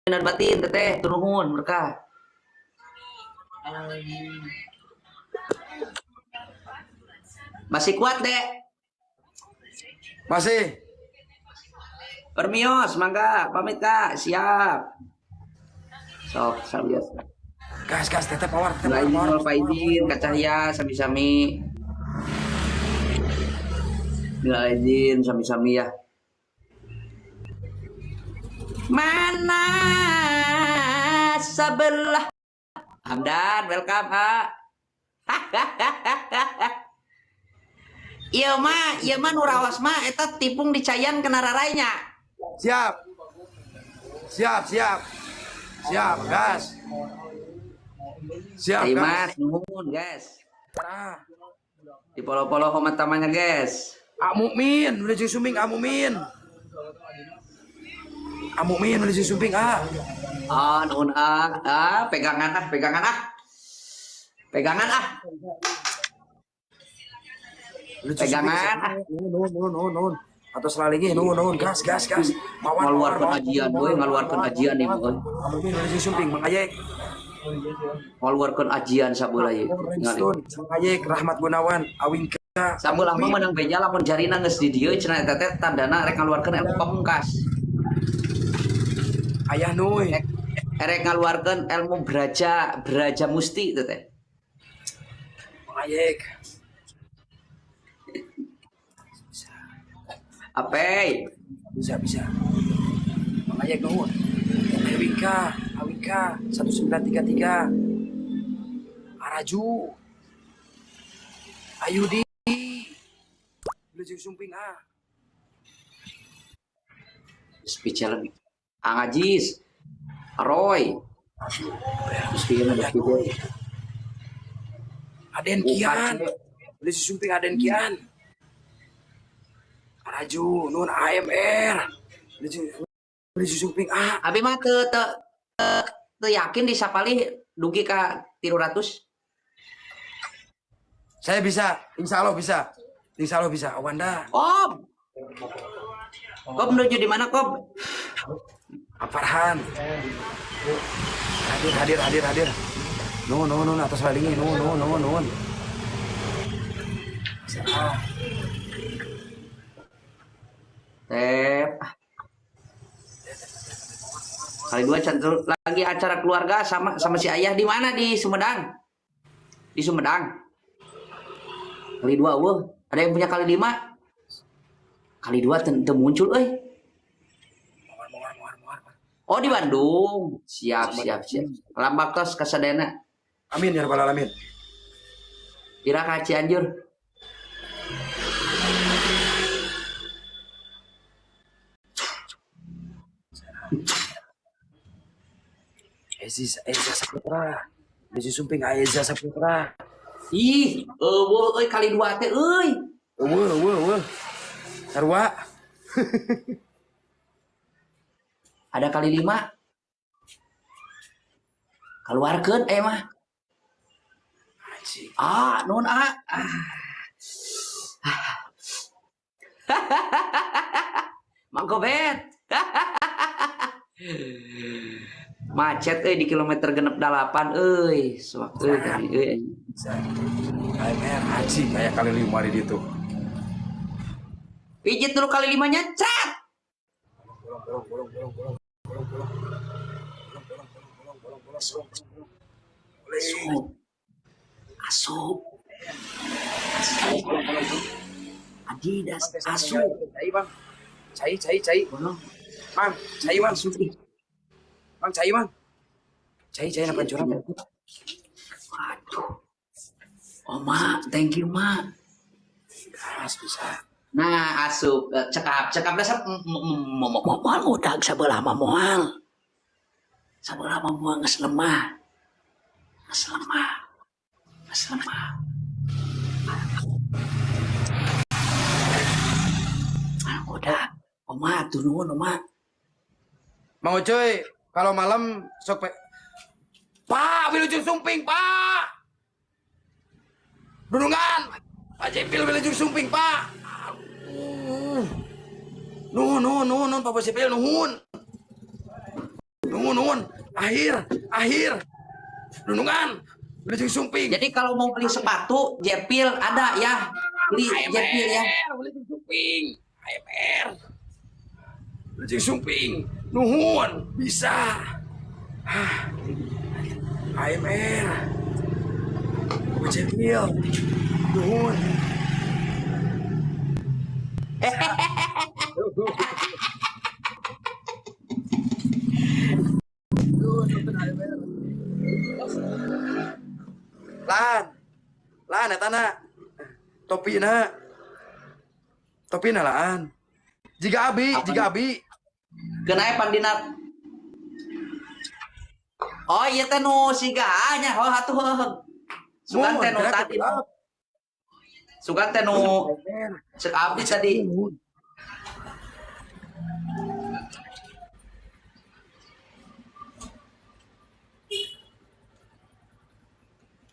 Minal batin teteh, nuhun berkah. Masih kuat, Dek? Masih. Permios, mangga, pamit Kak, siap. Sok, sabiasa. Gas gas teteh power, teteh Lain power. nol faizin, Kak Cahya, sami-sami. Minal aizin, sami-sami ya. Mana sebelah Hamdan, welcome, ha. Ieu mah nu rawas mah eta tipung dicayan kena rarainya. Siap. Siap, siap. Siap, gas. Siap, gas. Mas, nuhun, guys. Nah. Di polo-polo komat tamanya, guys. A Mukmin, udah jeung sumping A Mukmin. A Mukmin udah jeung sumping ah. Ah, nuhun ah. Ah, pegangan ah, pegangan ah. Pegangan ah. Pegangan ah. Nuhun, nuhun, nuhun, nuhun. Atau selalingi nuhun, nuhun, gas, gas, gas. Mawar, Ngaluarkeun mawar, ajian mawar, euy, ngaluarkeun mawar, ajian ieu mawar. euy. A Mukmin udah jeung sumping, Mang Ayek. Ngaluarkeun ajian sabeula ieu. Stone, Mang Ayek, Rahmat Gunawan, Awingka. Sabeula mah meunang beja lamun jarina geus di dieu cenah eta teh tandana rek ngaluarkeun ilmu pamungkas. Ayah Nuy. Rek ngaluarkeun ilmu braja, braja musti itu teh. Mang Ayek. Ape? Bisa, bisa. Mang Ayek nuhun. Awingka, Awingka 1933. Araju. Ayudi. Udah jeung sumping ah. Speech lagi. Ang Ajis. Roy. Speech. Aden Kian. Udah sumping Aden Kian. Araju, nuhun AMR. Udah sumping ah. Abi mah teu teu teu yakin di sapalih dugi ka 300. Saya bisa, insya Allah bisa. Insya Allah bisa. Wanda. Kom. Kom menuju di mana, Kom? Farhan. Hadir, hadir, hadir, hadir. Nuhun, nuhun, nuhun, atas ralingi. Nuhun, nuhun, nuhun, nuhun. Tep. Kali dua cantul lagi acara keluarga sama sama si ayah di mana, di Sumedang? Di Sumedang. Kali dua, wah. Ada yang punya kali lima? Kali dua teu muncul euy. Oh, di Bandung. Siap, siap, siap. Lambak tos kasadayana. Amin ya rabbal alamin. Ira ka Cianjur. Eza, Eza Saputra. Eza Sumping, Eza Saputra. Ih, eueuh euy kali dua teh euy. Eueuh, eueuh, eueuh. Sarua. Ada kali lima. Keluarkeun mah. Anjing. Ah, nuhun ah. Ah. Mang Gobet. Macet euy di kilometer 68 euy. Sewaktu euy tadi euy. AMR haji kayak kali lima di ditu. Pijit dulu kali limanya, cat. Bolong, bolong, bolong, bolong, bolong, bolong. Bolong, bolong, bolong, bolong, bolong, bolong. Asup. Asup. Asup. Adidas asup. Cai, Bang. Cai, cai, cai. Bolong. Mang, cai, Bang. Asup. Bang, cai, Bang. Cai, cai, na pancuran. Waduh. Oh, Ma, thank you, Ma. Gas bisa. Nah, asup cekap, cekap dasar moal udag sabelah mah moal. Sabelah mah moal geus lemah. Geus lemah. Geus lemah. Ah, udah. Oma, tuh nuhun, Oma. Mang Ucuy, kalau malam sok Pak, wilujeng sumping, Pak. Dunungan. Pak Jepil wilujeng sumping, Pak. Aduh. Nuhun, nuhun, nuhun, nuhun, Pak Jepil, nuhun. Nuhun. Nuhun, nuhun. Akhir, akhir. Nunungan. Wilujeng sumping. Jadi kalau mau beli sepatu Jepil ada ya. Beli Jepil ya. AMR, wilujeng sumping. AMR. Wilujeng sumping. Nuhun, bisa. Hah. AMR. Jepil. Nuhun. Lan. Lan eta na. Topina. Topina laan. Jika abi, Apa jika abi. Keun aya pandina. Oh iya teh nu siga nya oh atuh heuh. Sugan teh nu Mun, tadi. gerak. Sugan teh nu cek abdi tadi. Nuhun.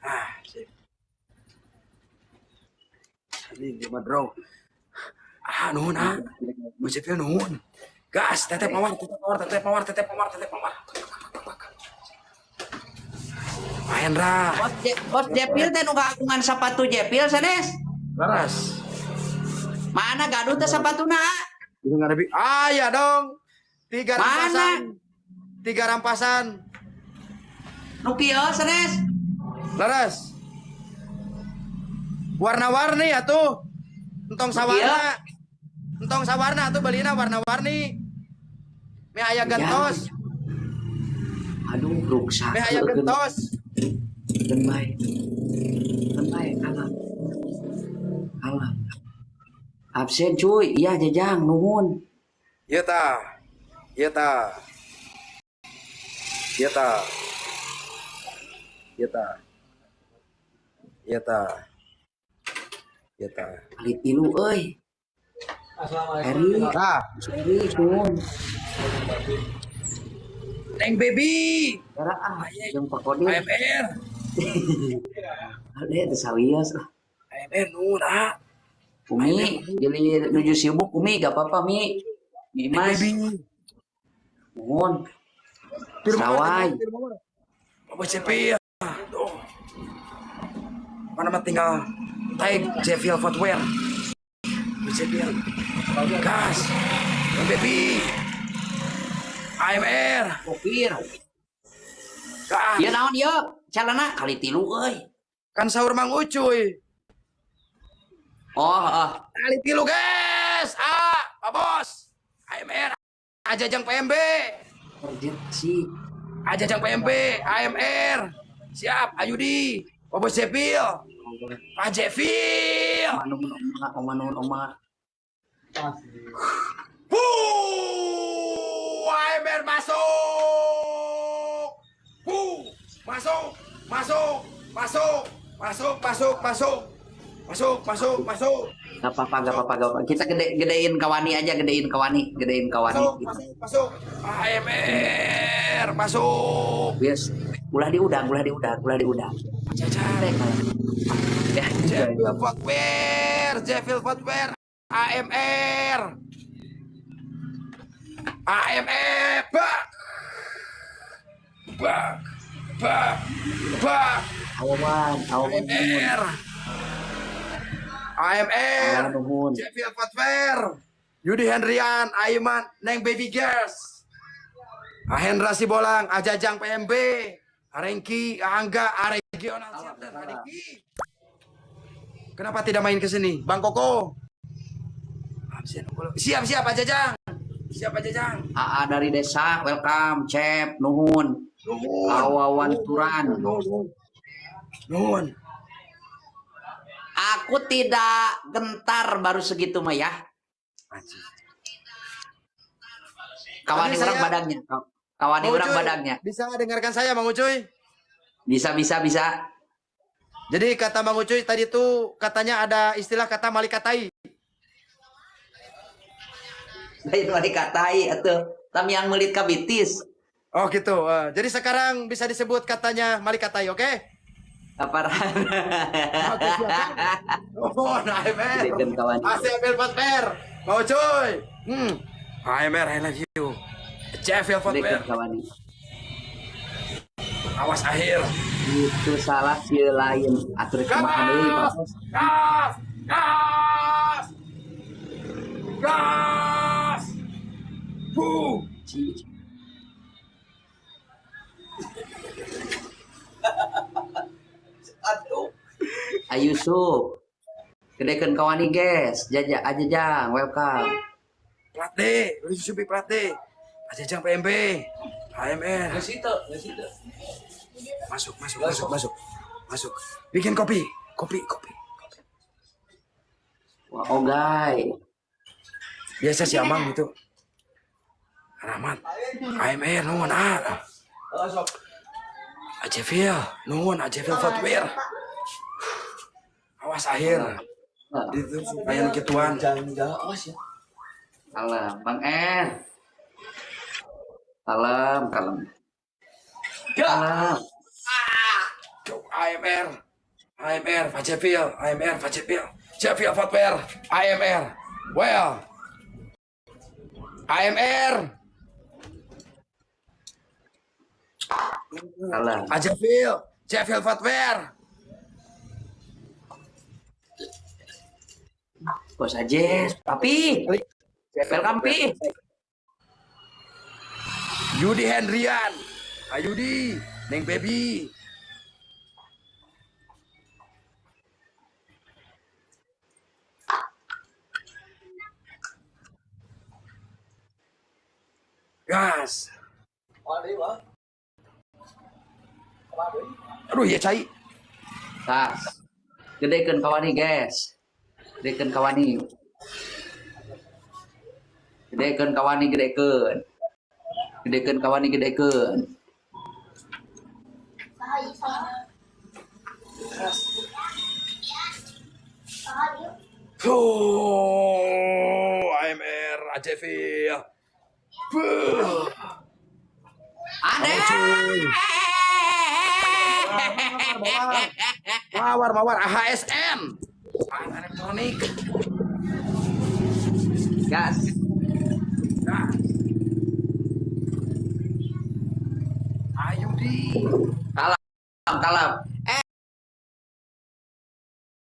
Ah, sip. Ini dia mah draw. Ah, nuhun ah. Bu Cepil nuhun. Gas, tetep mawar, tetep mawar, tetep mawar, tetep mawar, tetep mawar. Pak Hendra, Bos, bos Jepil teh nu kagungan sepatu Jepil sanes. laras. Mana gaduh teh sepatuna? Dengar lebih. Ah, ya dong. Tiga Mana? rampasan. Tiga rampasan. Nu kieu sanes. Laras. Warna-warni atuh. Entong sawarna. Entong sawarna atuh belina warna-warni. Meh aya gentos. Aduh, ruksak. Meh aya gentos. Keun bae. Keun bae alam. Alam. Absen cuy, iya jajang nuhun. Iya ta. Iya ta. Iya ta. Iya ta. Iya ta. Iya ta. Kali tilu euy. Eri, Nah, Eri nuhun. Neng baby. Era ah, jeung Pak Kodir. AMR. Ade teu sawios lah. AMR nuhun ah. Umi, jadi nuju sibuk Umi, gak apa-apa Mi. Mi Neng Mas, baby. nuhun. Sawai. Bapak Cepil. Tuh. Mana mah tinggal tag Jevil Footwear. Bapak Cepil. Gas. Neng baby. AMR. Kopir. Gas. Ieu naon ieu? Calana kali tilu euy. Kan sahur Mang Ucuy. Oh, heeh. Kali tilu guys. Ah, Pak Bos. AMR. Ajajang PMB. Kerja sih. Ajajang PMB, AMR. Siap, Ayudi. Pak Bos Jepil. Pak Jepil. Oma nuhun oma, oma nuhun oma. Bu, AMR masuk. Bu, masuk, masuk, masuk, masuk, masuk, masuk. Masuk, masuk, masuk. Gak apa-apa, gak apa-apa, gak apa-apa. Kita gedein kawani aja, gedein kawani, gedein kawani. Masuk, Gitu. masuk, masuk. AMR masuk. Yes. Ulah diudang, ulah diudang, ulah diudang. Jajan. Ya, Jevil Footwear, Jevil Footwear, AMR. AMR, bak. Bak. Bak. Bak. Awan, awan nuhun. AMR. AMR. Awan nuhun. Jevil Footwear. Yudi Hendrian, Aiman, Neng Baby Girls. Ahendra Sibolang, Ajajang PMB, Arengki, Angga, Aregional Center, Adiki. Kenapa tidak main ke sini? Bang Koko. Siap, siap, Ajajang. Siap, Ajajang. AA dari desa, welcome, Cep, nuhun. Nuhun. Awawan Turan. Nuhun. Nuhun. Aku tidak gentar baru segitu mah ya. Anjing. Kawani Tadi orang badangnya. Kawani Mang orang Ucuy, badangnya. Bisa dengarkan saya, Mang Ucuy? Bisa, bisa, bisa. Jadi kata Mang Ucuy tadi tuh katanya ada istilah kata malikatai. Lain malikatai atau tam yang melit kabitis. Oh gitu. Jadi sekarang bisa disebut katanya malikatai, oke? Apa? Oke, siap. Oh, nah, AMR. Gedekeun kawan. ACML Footwear. Mang Ucuy. AMR, I love you. CFL Footwear. Gedekeun kawani. Awas akhir. Itu salah si lain. Atur kumaha deui, Gas! proses. Gas! Gas! Gas! Bu! Ci. Aduh. Ayu Yusuf. Gedekeun kawani guys. Jaja aja jang, welcome. Plat D, lu supi plat D. Ajajang PMB, AMR. Ke situ, ke situ. Masuk, masuk, masuk, masuk. Masuk. Bikin kopi, kopi, kopi. Wah, ogai. Biasa si Amang itu. Rahmat, AMR, nuhun ah. Oh, sok. Ajevil, nuhun Ajevil Footwear. Awas akhir. Itu supaya gituan. Jangan jangan awas ya. Kalem, Bang R. Kalem, kalem. Ya. Kalem. Cuk, AMR, AMR, Fajevil, AMR, Fajevil, Jevil Footwear, AMR, well, AMR, Kalem. Ajevil, Jevil Footwear, Bos aja, papi. Welcome, Pi. Yudi Hendrian, Ayudi, Neng Baby, Gas. Wah, Aduh, ya cai. Tas. Gedekeun kawani, guys. Gedekeun kawani. Gedekeun kawani, gedekeun. Gedekeun kawani, gedekeun. Oh, AMR, AJV. Buh. Ade. Mawar, mawar, AHSN. Alat elektronik. Gas. Gas. Ayudi.